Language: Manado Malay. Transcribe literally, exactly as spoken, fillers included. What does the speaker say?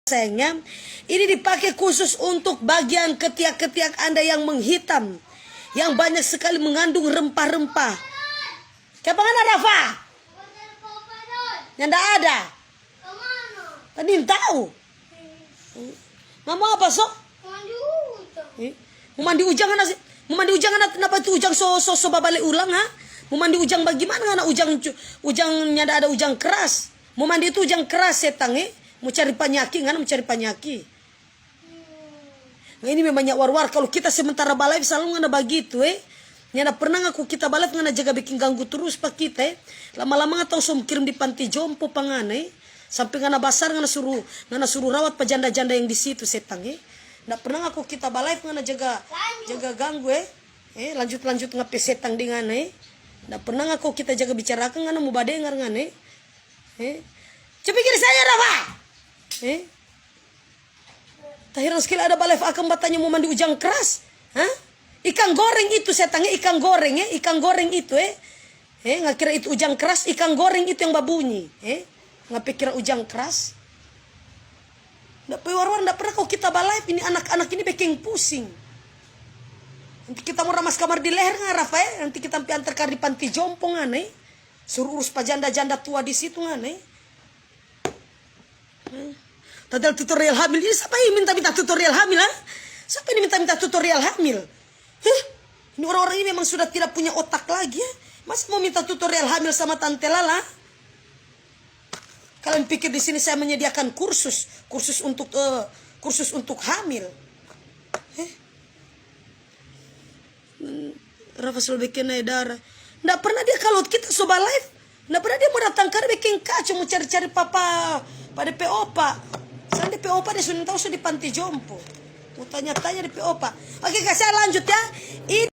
sayangnya, ini dipakai khusus untuk bagian ketiak-ketiak Anda yang menghitam, yang banyak sekali mengandung rempah-rempah. Kiapa ngana, Rafa? Nyanda ada. Tadi tau. Mama apa so? Eh, mo mandi ujang ngana si-, mo mandi ujang ngana, napa itu ujang so, so, so babale ulang, ha? Mo mandi ujang bagimana ngana ujang cu-, ujang nyanda ada ujang keras. Mo mandi itu ujang keras setang, eh. Mo cari panyaki, ngana mo cari panyaki. Nah, ini memang nya war-war. Kalau kita sementara balive selalu ngana bagitu, eh. Nyanda pernah ngaku kita balive ngana jaga bikin ganggu terus pa kita, eh. Lama-lama ngana tau so kirim di panti jompo pa ngana, eh. Sampe ngana basar ngana suruh, ngana suruh rawat pa janda-janda yang di situ, setang, eh. Nda pernah ngaku kita balive ngana jaga, jaga ganggu, eh. Eh, lanjut-lanjut ngape setang di ngana, eh. Nda pernah ngaku kita jaga bicara akang ngana mo badengar ngana, eh. Eh. Coba pikir saja, Rafa. Eh. Taheran skali ada balive akang batanya mo mandi ujang keras. Hah? Ikang goreng itu, setang, eh, ikang goreng, eh, ikang goreng itu, eh. Eh, ngana kira itu ujang keras, ikang goreng itu yang babunyi, eh. Ngana pe kira ujang keras. Nda pe war-war, nda pernah kau kita balive, ini anak-anak ini bikin pusing. Nanti kita mo ramas kamar di leher ngana, Rafa, eh. Nanti kita pi antar kar di panti jompo ngana, eh. Suruh urus pa janda-janda tua di situ ngana, eh. Tutorial-tutorial hamil. Ini sapa yang minta-minta tutorial hamil, ha? Sapa ini minta-minta tutorial hamil? Hah? Ini orang-orang ini memang sudah tidak punya otak lagi, ya. Masa mau minta tutorial hamil sama Tante Lala? Kalian pikir di sini saya menyediakan kursus, kursus untuk, eh, kursus untuk hamil? Eh? Hmm, Rafa selalu bikin naik darah. Nda pernah dia, kalau kita so balive, nda pernah dia mo datang kari bikin kacau, mo cari-cari papa pa de pe opa. Sang de pe opa dia so nintau, so di panti jompo. Mo tanya-tanya de pe opa. Oke, kase lanjut ya. Ini